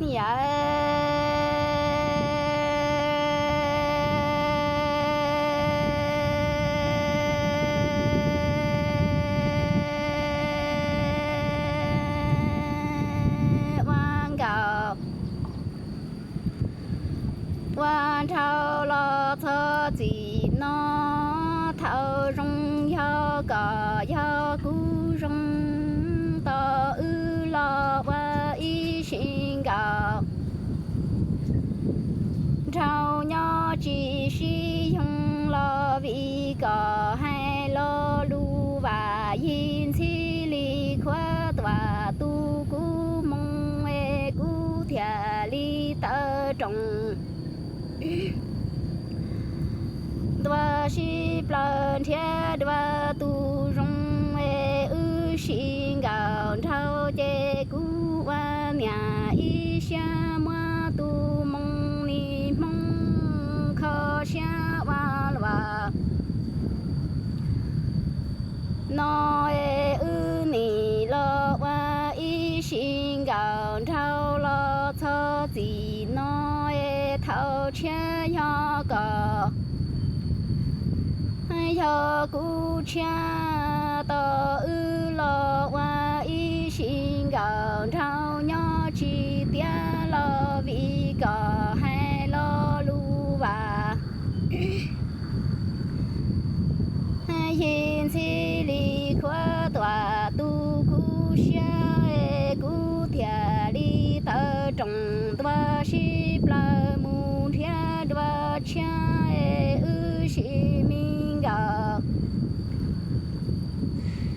Yawm ua nkaus ua nraug los txog txim no, thaum zoo yog kom yog kuv zoo, tos wb los ua ib sim nkaus. Nraug nyob tsis sib yoog los vim kom hais lo lus vam, yig ntxhi li khuav tuam tu kuv moo es kuv thiaj li tawv roos. Ntuas sib plaws nrhiav dua tus zoo es wb sib nkaus, nraug ces kuv ua niam ib siab muab tus moo nim hmoob kho siab ua luam no es wb nim los ua ib sim nkaus, nraug los txog txim no es thaum tshiab yog kom yog kuv tshiab, tos wb los ua ib sim nkaus, nraug nyob tsis tiav los vim kom hais lo lus vam, yig ntxhi li khuav tuam tu kuv siab es kuv thiaj li tawv roos. Ntuas sib plaws mus nrhiav dua tshiab es wb sib me nkaus,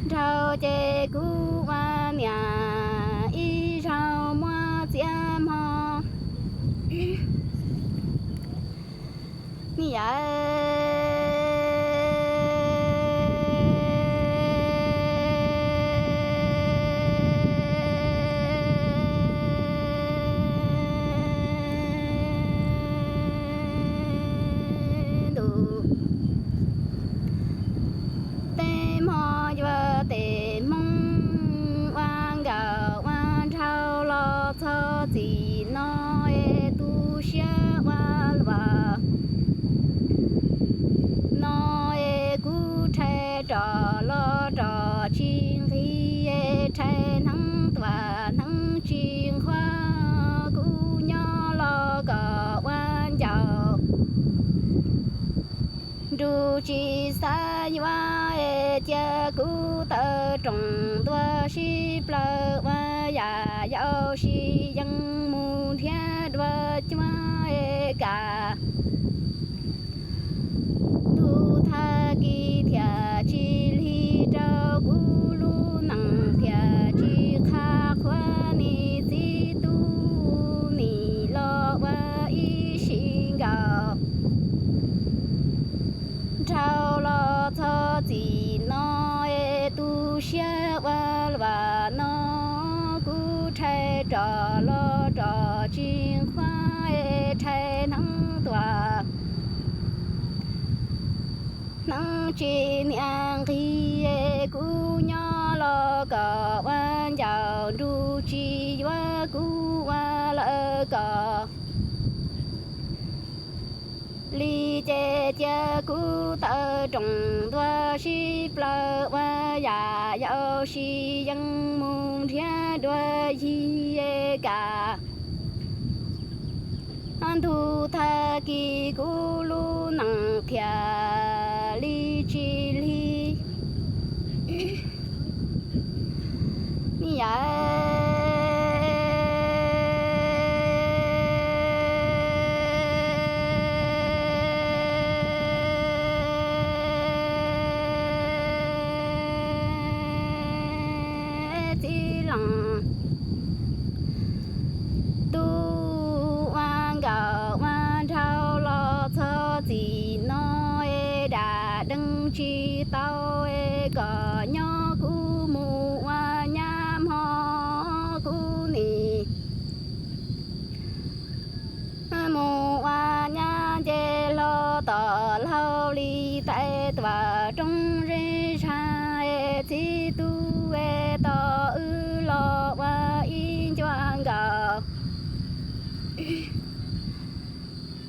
nraug ces kuv ua niam ib zaug muab txiav mog. Yawm ntuj, tej hmo yuav tej hmoob ua nkaus ua nraug los txog txim no es tu siab ua luam no es kuv rhais rov los rov tsis nqig es rhais hneev tuam hneev tsis nqhuav, kuv nyob los kom ua ncaus. Nruj tsis xav yuav es cia kuv tawv roos, ntuas sib plaws ua yam yau sib yees mus nrhiav dua cuab es kam. Ntuj tag kis thiaj tsis lig rau kuv lub neej, thiaj tsis qha qhuav nim txiv tub nim los ua ib sim nkaus. Nraug los txog txim no es tu siab ua luam no, kuv rhais rov los rov tsis nqhuav es rhais hneev tuam hneev tsis niam nqig es kuv nyob los kom ua ncaus, nruj tsis yuav kuv ua lawm kom li ces cia kuv tawv roos, ntuas sib plaws ua yam yau sib yees mus nrhiav dua yig es kam. Ntuj tag kis kuv lub neej thiaj li tsis lig. Yawm txiv leej tub ua nkaus ua nraug los txog txim no es dam dees tsis tau es kom nyob kuv mus ua nyab hmo kuv nim mus ua nyab nce hlo tom laug li tais tuam rooj zej zag es txiv tub es tos wb los ua ib ncua nkaus.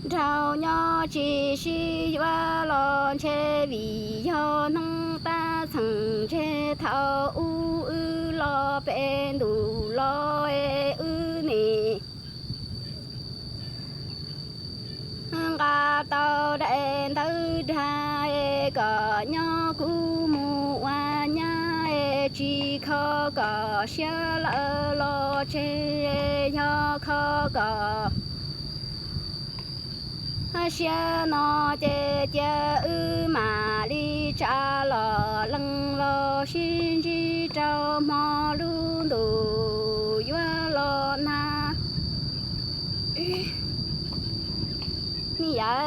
Nraug nyob tsis sib yuav los ntshe vim yog hnub tab txheem ntseg thaum ub wb los pem ntus los es wb nim nqa tau daim ntawv dag es kom nyob kuv mus ua nyab es tsis kho kom siab lawm los tseg, yog kho kom siab no ces cia wb mam li tsa los lees los sib ntsib rau hmo lub ntuj yuav los nag. Ni yawm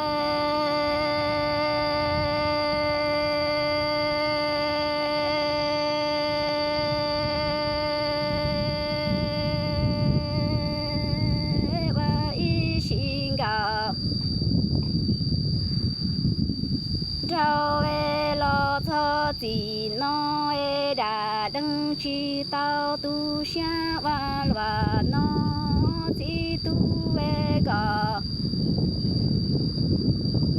ua ib sim nkaus. Nraug es los txog txim no es dam dees tsis tau tu siab ua luam no, txiv tub es kom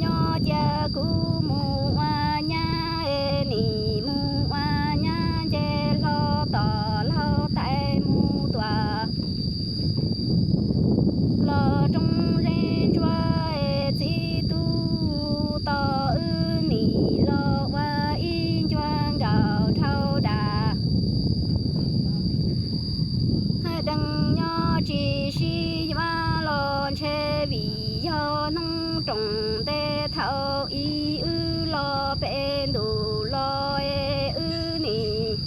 nyob cia kuv mus ua nyab es nim mus ua nyab nce hlo tom laug tais mus tuam los roob zeb ntsuab es txiv tub tos wb nim los ua ib ncua nkaus nraug dam dees nyob tsis sib yuav los ntshe vim yog hnub roos nte thaum ub wb los pem ntus los es wb nim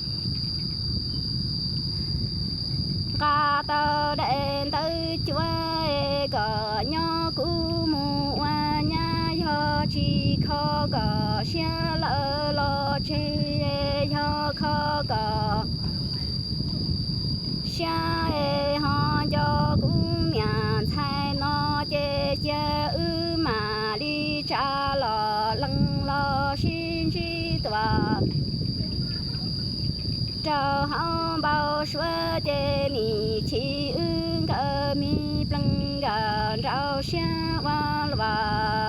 nqa tau daim ntawv cuav es kom nyob kuv mus ua nyab, yog tsis kho kom siab lawm los tseg, yog kho kom siab es ho nco kuv niam ntxhais no ces cia wb mam li tsa los lees los sib ntsib tuaj rau hauv npau suav ces nim chim wb nkawd me plees nkawd nrau siab ua luam